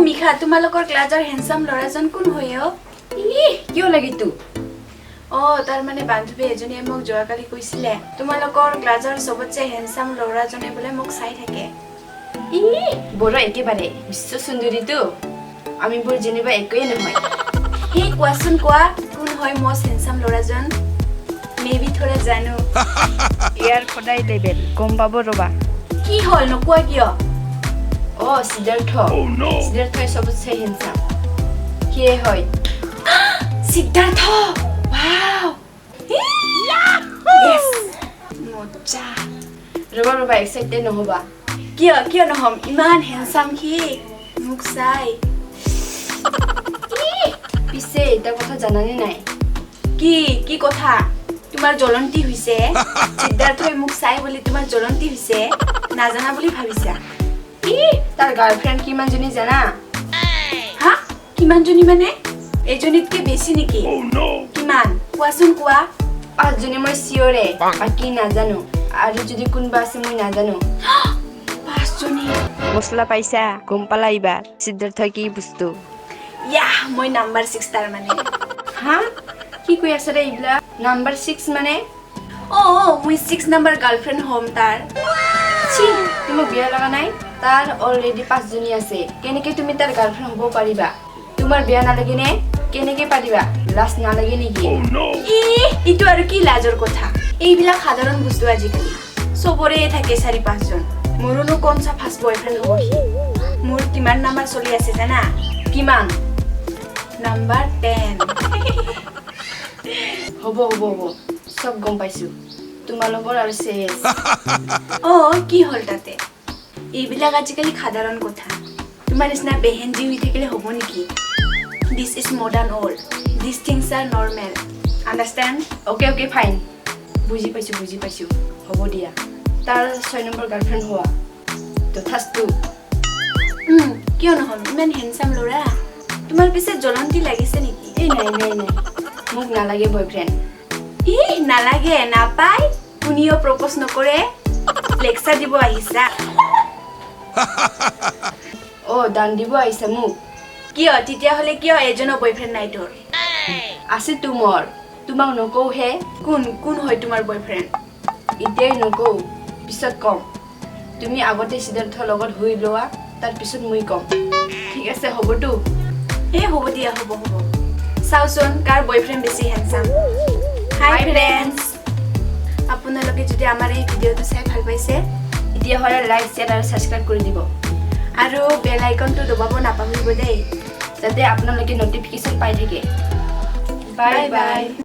মিশা, তোমালোকৰ ক্লাছৰ হেণ্ডচাম ল'ৰাজন কোন হয় অ? ই, কিয় লাগে তোক? অ, তাৰ মানে বান্ধৱী এজনীয়ে মোক যোৱাকালি কৈছিলে, তোমালোকৰ ক্লাছৰ চবতছে হেণ্ডচাম ল'ৰাজনে বোলে মোক চাই থাকে। ই, বড়ো একেবাৰে বিশ্ব সুন্দৰীটো, আমিবোৰ যেনিবা একোৱেই নহয়। সেই কোৱাচোন, কোৱা, কোন হয় মষ্ট হেণ্ডচাম ল'ৰাজন? মে বি থোৰা জানো। ইয়াৰ সদায় লেবেল, গম পাব ৰ'বা। কি হ'ল, নোকোৱা কিয়? অ, সিদ্ধাৰ্থ। সিদ্ধাৰ্থই চবতছে হেণ্ডচাম, সিয়ে হয়। সিদ্ধাৰ্থ! ৱাও, য়েছ, মজা! ৰ'বা ৰ'বা, এক্সাইটেড নহ'বা। কিয়, কিয় নহ'ম? ইমান হেণ্ডচাম সি, মোক চাই। পিছে এটা কথা জানানে নাই? কি? কি কথা? তোমাৰ জ্বলন্তি হৈছে? সিদ্ধাৰ্থই মোক চাই বুলি তোমাৰ জ্বলন্তি হৈছে? নাজানা বুলি ভাবিছা? ই, তাৰ গাৰ্লফ্ৰেণ্ড কিমানজনী জানা? হা, কিমানজনী মানে? এজনীতকে বেছি নেকি? কিমান, কোৱাচোন, কোৱা। পাঁচজনী, মই চিয়ৰে, বাকী নাজানো। আৰু যদি কোনোবা আছে, মই নাজানো। পাঁচজনী? মছলা পাইছা, গম পালা এইবাৰ সিদ্ধাৰ্থ কি বস্তু? ইয়াহ, মই নাম্বাৰ 6 তাৰ মানে। হা, কি কৈ আছা ৰে এইবিলাক? নাম্বাৰ 6 মানে? অ, মই 6 নাম্বাৰ গাৰ্লফ্ৰেণ্ড হ'ম তাৰ। চি, তোমাক বেয়া লগা নাই? তাৰ অলৰেডি পাঁচজনী আছে, কেনেকে তুমি তাৰ গাৰ্লফ্ৰেণ্ড হ'ব পাৰিবা? তোমাৰ বেয়া নালাগেনে? কেনেকে পাৰিবা? লাজ নালাগে নেকি? ই, ইটো আৰু কি লাজৰ কথা? এইবিলাক সাধাৰণ বস্তু, আজিকালি চবৰে থাকে চাৰি পাঁচজন। মোৰোনো কোন চা ফাৰ্ষ্ট বয়ফ্ৰেণ্ড হ'ব সি? মোৰ কিমান নাম্বাৰ চলি আছে জানা? কিমান? নাম্বাৰ 10। হ'ব হ'ব হ'ব, চব গম পাইছো। তোমালোকৰ আৰু চেচ। অ, কি হ'ল তাতে? এইবিলাক আজিকালি সাধাৰণ কথা। তোমাৰ নিচিনা বেহেনজি হৈ থাকিলে হ'ব নেকি? This is modern world, these things are normal, understand? Okay okay, fine, বুজি পাইছো, বুজি পাইছো। হ'ব দিয়া, তাৰ 6 নম্বৰ গাৰ্লফ্ৰেণ্ড হোৱা তথাস্তু। কিয় নহ'ম? ইমান হেণ্ডচাম ল'ৰা। তোমাৰ পিছে জ্বলন্তি লাগিছে নেকি? এই, নাই নাই নাই, মোক নালাগে বয়ফ্ৰেণ্ড। ই, নালাগে, নাপায়, কোনেও প্ৰপ'জ নকৰে, লেকচাৰ দিব আহিছা। অ', দান দিব আহিছা মোক? কিয়, তেতিয়াহ'লে কিয় এজনো বয়ফ্ৰেণ্ড নাই তোৰ? আছেতো মোৰ, তোমাক নকওঁহে। কোন, কোন হয় তোমাৰ বয়ফ্ৰেণ্ড? এতিয়াই নকওঁ, পিছত ক'ম। তুমি আগতে সিদ্ধাৰ্থৰ লগত হৈ লোৱা, তাৰপিছত মই ক'ম। ঠিক আছে, হ'বতো? এই, হ'ব দিয়া, হ'ব হ'ব। চাওচোন কাৰ বয়ফ্ৰেণ্ড বেছি হেণ্ডচাম। হাই Hi. Friends, আপোনালোকে যদি আমাৰ এই ভিডিঅ'টো চাই ভাল পাইছে, তেতিয়াহ'লে লাইক, শ্বেয়াৰ আৰু ছাবস্ক্ৰাইব কৰি দিব। আৰু বেল আইকনটো দবাব নাপাহৰিব দেই। যাতে আপোনালোকে নটিফিকেশ্যন পাই থাকে। Bye bye.